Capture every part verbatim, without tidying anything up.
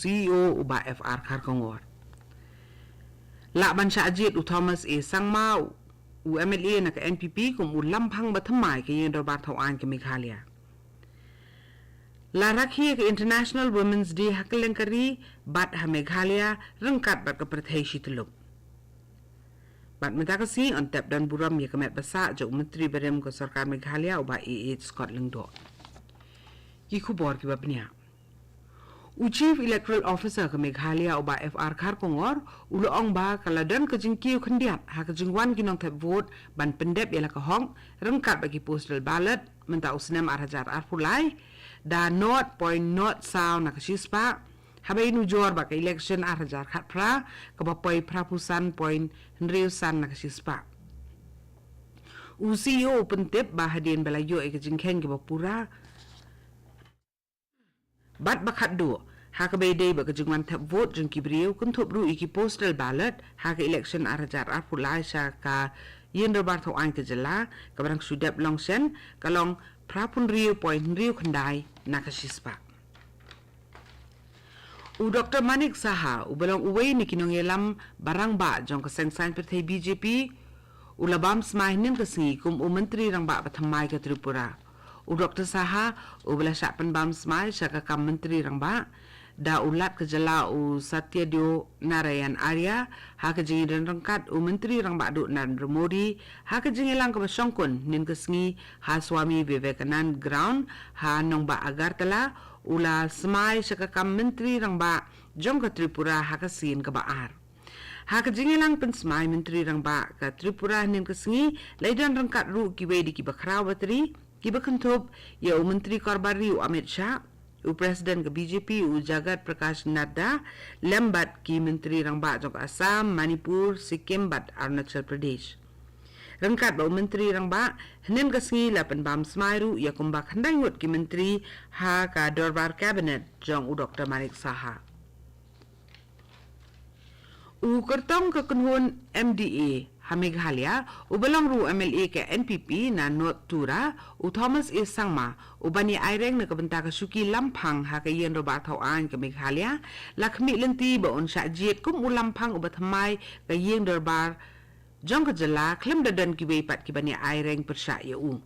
C E O u Bah F R Kharkongor. Lah ban shah jied u Thomas A Sangma, u M L A na ka N P P, kum u lamphang ba thymmai ka ïing dorbar thaw aiñ ka Meghalaya. La rakhe ka International Women's Day ha kylleng ka ri bad ha Meghalaya ryngkat bad ka pyrthei shi tyllup. Bad mynta ka sngi yn tep don burom ïa ka met ba sah jong u Myntri barim ka Sorkar Meghalaya u Bah A H Scott Lyngdoh. Ki khubor kiba bniah. U Chief Electoral Officer ka Meghalaya u Bah F R Kharkongor u la ong ba ka la don ka jingkiew khyndiat ha ka jingwan ki nongthep vote ban pyndep ïa la ka hok ryngkat bad ki postal ballot mynta u snem ar hajar arphew lai da nought point nought saw na ka shispah, haba i nujor bad ka election ar hajar khatphra kaba poi phraphew san point hynriew san na ka shispah. U C E O u pyntip ba hadien ba la ïoh ïa ka jingkheiñ kaba pura bad ba khatduh ha kaba ïadei bad ka jingwan thep vote jong ki briew, kynthup ruh ïa ki postal ballot ha ka election ar hajar arphew lai sha ka ïing dorbar thaw aiñ ka jylla, kaba dang shu dep long shen, ka long phraphew hynriew point hynriew khyndai na ka shispah. U Doktor Manik Saha uba long uwei na ki nongïalam ba rangbah jong ka seng saiñ pyrthei B J P u la bam smai hynnin ka sngi kum u Myntri Rangbah ba thymmai ka Tripura. U Doktor Saha uba la shah pynbam smai sha ka kam Myntri Rangbah da u Lat ka jylla u Satyadev Narayan Arya ha ka jingïadon ryngkat u Myntri Rangbah duh Narendra Modi ha ka jingïalang kaba shongkun hynnin ka sngi ha Swami Vivekanand Ground ha nongbah Agartala, u la smai sha ka kam Myntri Rangbah jong ka Tripura ha ka sien kaba ar. Ha ka jingïalang pynsmai Myntri Rangbah ka Tripura hynnin ka sngi la ïadon ryngkat ruh kiwei de kiba khraw batri, kiba kynthup ïa u Myntri Korbar Ri u Amit Shah, u President ka B J P u Jagat Prakash Nadda, lem bad ki Myntri Rangbah jong ka Assam, Manipur, Sikkim bad Arunachal Pradesh. Ryngkat bad u Myntri Rangbah, hynnin ka sngi la pynbam smai ruh ïa kumba khyndai ngut ki Myntri ha ka dorbar Cabinet jong u Doktor Manik Saha. U kyrtong ka kynhun M D A ha Meghalaya uba long ruh M L A ka N P P na North Tura, u Thomas A Sangma, uban ïa aireng na ka bynta ka shuki lamphang ha ka ïing dorbar thaw aiñ ka Meghalaya, la khmih lynti ba un shah jied kum u lamphang uba thymmai ka ïing dorbar jong ka jylla khlem da don kiwei pat kiban ïa aireng pyrshah ïa u.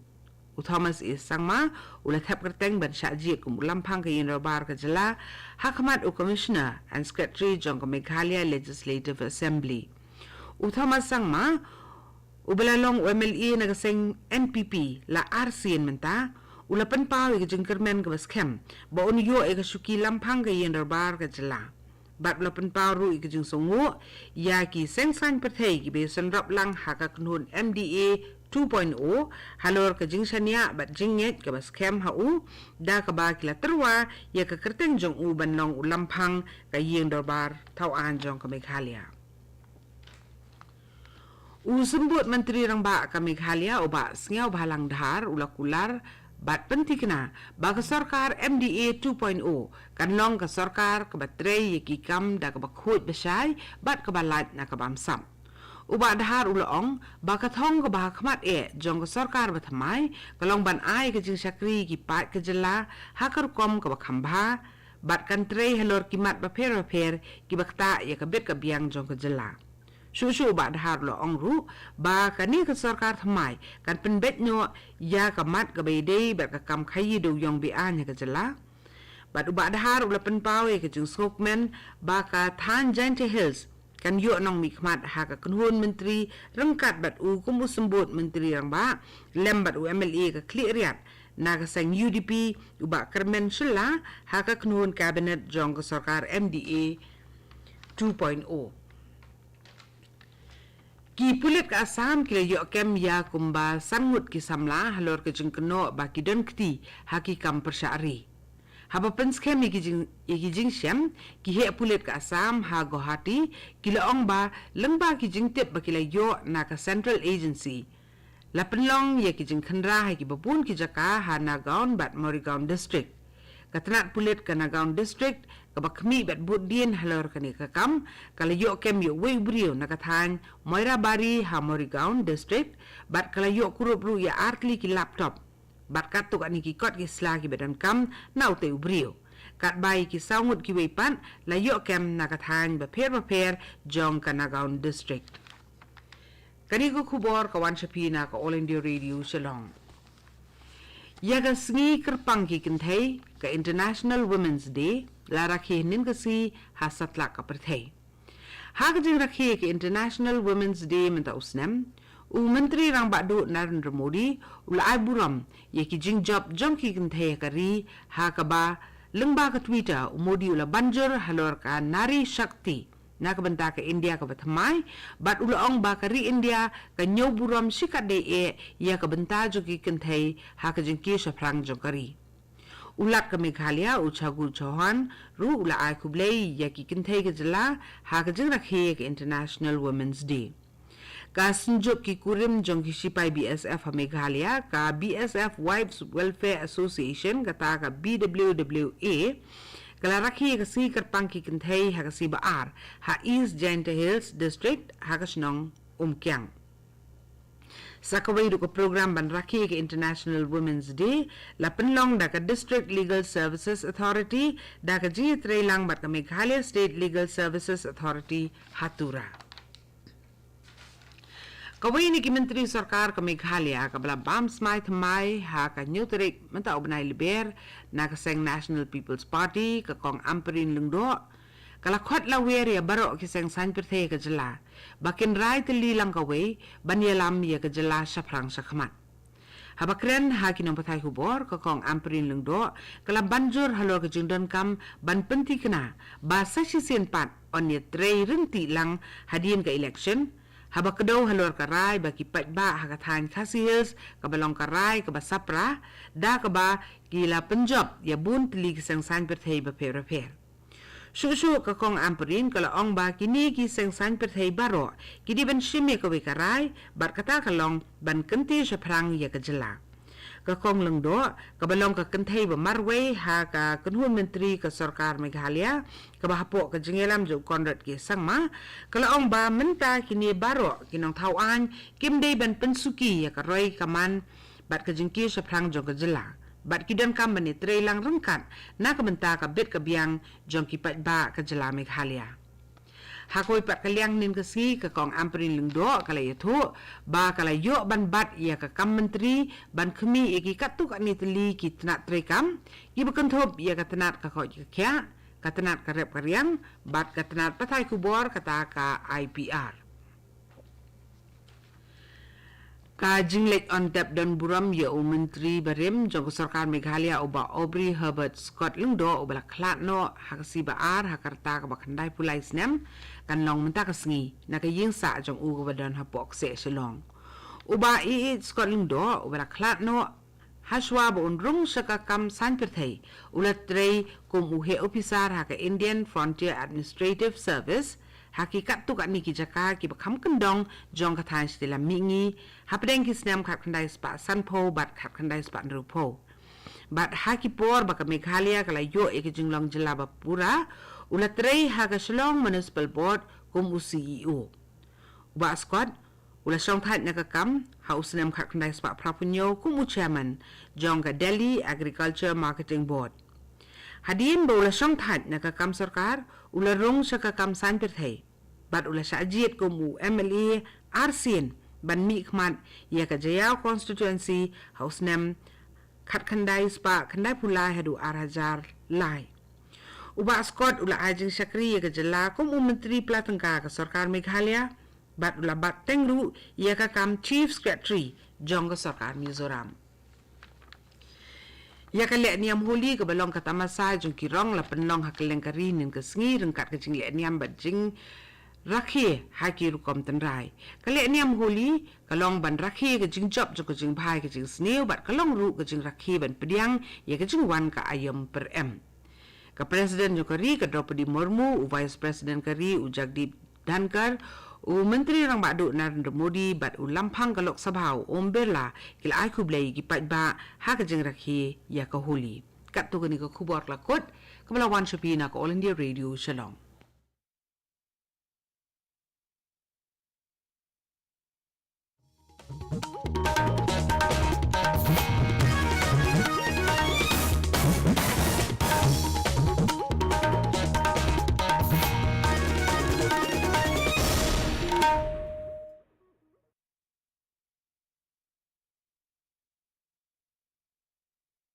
U Thomas A Sangma u la thep kyrteng ban shah jied kum u lamphang ka ïing dorbar ka jylla ha khmat u Commissioner and Secretary jong ka Meghalaya Legislative Assembly. U Thomas Sangma uba la long u M L A na ka seng N P P la ar sien mynta, u la pynpaw ïa ka jingkyrmen kaba skhem ba un ïoh ïa ka shuki lamphang ka ïing dorbar ka jylla. Bad u la pynpaw ruh ïa ka jingsngewnguh ïa ki seng saiñ pyrthei kiba ïasynrop lang ha ka kynhun M D A two point oh halor ka jingshaniah bad jingngeit kaba skhem ha u, da kaba ki la tyrwa ïa ka kyrteng jong u ban long u lamphang ka ïing dorbar thaw aiñ jong ka Meghalaya. U Symbud Myntri Rangbah ka Meghalaya u Bah Sniawbhalang Dhar u la kular bad pynthikna ba ka sorkar M D A two point oh kan long ka sorkar kaba trei ïa ki kam da kaba khuid bashai bad kaba lait na ka bamsap. U Bah Dhar u la ong ba ka thong kaba ha khmat eh jong ka sorkar ba thymmai ka long ban ai ka jingshakri ïa ki paid ka jylla ha ka rukom kaba kham bha, bad kan trei halor ki mat bapher bapher kiba ktah ïa ka bit ka biang jong ka jylla. Shuh shuh u Bah Dhar u la ong ruh ba kane ka sorkar thymmai kan pynbeit noh ïa ka mat kaba ïadei bad ka kam khaïi dewïong be-aiñ ha ka jylla. Bad u Bah Dhar u la pynpaw ïa ka jingsngewkmen ba ka thaiñ Jaintia Hills kan ïoh nongmihkhmat ha ka kynhun myntri ryngkat bad u kum u Symbud Myntri Rangbah lem bad u M L A ka Khliehriat na ka seng U D P u Bah Kyrmen Shylla ha ka kynhun Cabinet jong ka sorkar M D A two point oh. Ki pulit ka Assam ki la ïoh kem ïa kumba san ngut ki samla halor ka jingkynnoh ba ki don kti ha ki kam pyrshah ri. Haba pynskhem ïa ki jing, ïa ki jingshim, ki heh pulit ka Assam ha Guwahati ki la ong ba lyngba ki jingtip ba ki la ïoh na ka Central Agency, la pynlong ïa ki jingkhynra ha kiba bun ki jaka ha Nagaon bad Morigaon District. Ka tnat pulit ka Nagaon District kaba khmih bad bud dien halor kane ka kam ka la ïoh kem ïa uwei u briew na ka thaiñ Moirabari ha Morigaon District bad ka la ïoh kurup ruh ïa artylli ki laptop bad katto katne ki kot ki sla kiba donkam na utei u briew. Katba ïa ki saw ngut kiwei pat la ïoh kem na ka thaiñ bapher bapher jong ka Nagaon District. Kane ka khubor ka wan sha phi na ka All India Radio Shillong. Ïa ka sngi kyrpang ki kynthei, ka International Women's Day, la rakhe hynnin ka sngi ha satlak ka pyrthei. Ha ka jingrakhe ka International Women's Day mynta u snem, u Myntri Rangbah Duh Narendra Modi u la ai burom ïa ki jingjop jong ki kynthei ha ka ri, ha kaba lyngba ka Twitter u Modi u la banjur halor ka Nari Shakti na ka bynta ka India kaba thymmai, bad u la ong ba ka ri India ka ñiew burom shikatdei eh ïa ka bynta jong ki kynthei ha ka jingkiew shaphrang jong ka ri. U Lat ka Meghalaya u Chagu Chauhan ruh u la ai khublei ïa ki kynthei ka jylla ha ka jingrakhe ka International Women's Day. Ka Synjuk ki Kurim jong ki Shipai B S F ha Meghalaya, ka B S F Wives Welfare Association, kata ka B W W A, ka la rakhe ka sngi kyrpang ki kynthei ha ka sngi ba ar ha East Jaintia Hills District ha ka shnong Umkiang. Sa kawei ruh ka program ban rakhe ka International Women's Day la pynlong da ka District Legal Services Authority da ka jingïatreilang bad ka Meghalaya State Legal Services Authority ha Tura. Kawei na ki myntri sorkar ka Meghalaya kaba la bam smai thymmai ha ka hynñiew tarik mynta u bnai Lber na ka seng National People's Party, ka Kong Ampareen Lyngdoh, ka la khot la wer ïa baroh ki seng saiñ pyrthei ka jylla ba kin rai tylli lang kawei ban ïalam ïa ka jylla shaphrang shakhmat. Haba kren ha ki nongpathai khubor, ka Kong Ampareen Lyngdoh ka la banjur halor ka jingdonkam ban pynthikna ba sa shisien pat yn ïatrei ryntih lang hadien ka election, haba kdew halor ka rai ba ki paidbah ha ka thaiñ Khasi Hills kaba long ka rai kaba saphriang, da kaba ki la pynjop ïa bun tylli ki seng saiñ pyrthei bapher bapher. Shuh shuh ka Kong Ampareen ka la ong ba kine ki seng saiñ pyrthei baroh ki dei ban shim ïa kawei ka rai, bad kata ka long ban kyntiew shaphrang ïa ka jylla. Ka Kong Lyngdoh, kaba long ka kynthei ba marwei ha ka kynhun myntri ka sorkar Meghalaya kaba hapoh ka jingïalam jong u Conrad K Sangma, ka la ong ba mynta kine baroh ki nongthaw aiñ kim dei ban pynsuki ïa ka roi ka man bad ka jingkiew shaphrang jong ka jylla, bad ki donkam ban ïatrei lang ryngkat na ka bynta ka bit ka biang jong ki paidbah ka jylla Meghalaya. Ha kawei pat ka liang hynnin ka sngi, ka Kong Ampareen Lyngdoh ka la ïathuh ba ka la ïoh ban bat ïa ka kam myntri ban khmih ïa ki katto katne tylli ki tnat treikam kiba kynthup ïa ka tnat ka koit ka khiah, ka tnat ka rep ka riang bad ka tnat pathai khubor, kata ka I P R. Ka jingleit on dep don burom ïa u Myntri barim jong ka sorkar Meghalaya, u Bah Aubrey Herbert Scott Lyngdoh, uba la khlad noh ha ka sngi ba ar ha ka rta kaba khyndaiphew lai snem, kan long mynta ka sngi na ka ïingsah jong u kaba don hapoh kseh Shillong. U Bah A H Scott Lyngdoh, uba la khlad noh hashwa ba un rung sha ka kam saiñ pyrthei, u la trei kum u heh ophisar ha ka Indian Frontier Administrative Service ha ki katto katne ki jaka kiba kham kyndong jong ka thaiñ shatei lam mihngi, hapdeng ki snem khatkhyndai spah sanphew bad khatkhyndai spah hynriewphew. Bad ha ki por ba ka Meghalaya ka la ïoh ïa ka jinglong jylla ba pura, u la trei ha ka Shillong Municipal Board kum u C E O. U Bah Scott u la shongthait na ka kam ha u snem khatkhyndai spah phraphew hynñiew kum u chairman jong ka Delhi Agriculture Marketing Board. Hadien ba u la shongthait na ka kam sorkar, u la rung sha ka kam saiñ pyrthei, bad u la shah jied kum u M L A arsien ban mihkhmat ïa ka Jaïaw constituency ha u snem khatkhyndai spah khyndaiphew lai haduh ar hajar lai. U Bah Scott u la ai jingshakri ïa ka jylla kum u Myntri Pla Tyngka ka sorkar Meghalaya, bad u la bat teng ruh ïa ka kam Chief Secretary jong ka sorkar Mizoram. Ïa ka lehniam Holi kaba long ka tamasa jong ki rong la pynlong ha kylleng ka ri hynnin ka sngi ryngkat ka jinglehniam bad jingrakhe ha ki rukom tynrai. Ka lehniam Holi ka long ban rakhe ka jingjop jong ka jingbha ïa ka jingsniew bad ka long ruh ka jingrakhe ban pdiang ïa ka jingwan ka aïom pyrem. Ka President jong ka ri ka Droupadi Murmu, u Vice President ka ri u Jagdeep Dhankhar, u Myntri Rangbah Duh Narendra Modi bad u Lamphang ka Lok Sabha u Om Birla ki la ai khublei ïa ki paidbah ha ka jingrakhe ïa ka Holi. Katto kane ka khubor ka la kut, kaba la wan sha phi na ka All India Radio Shillong.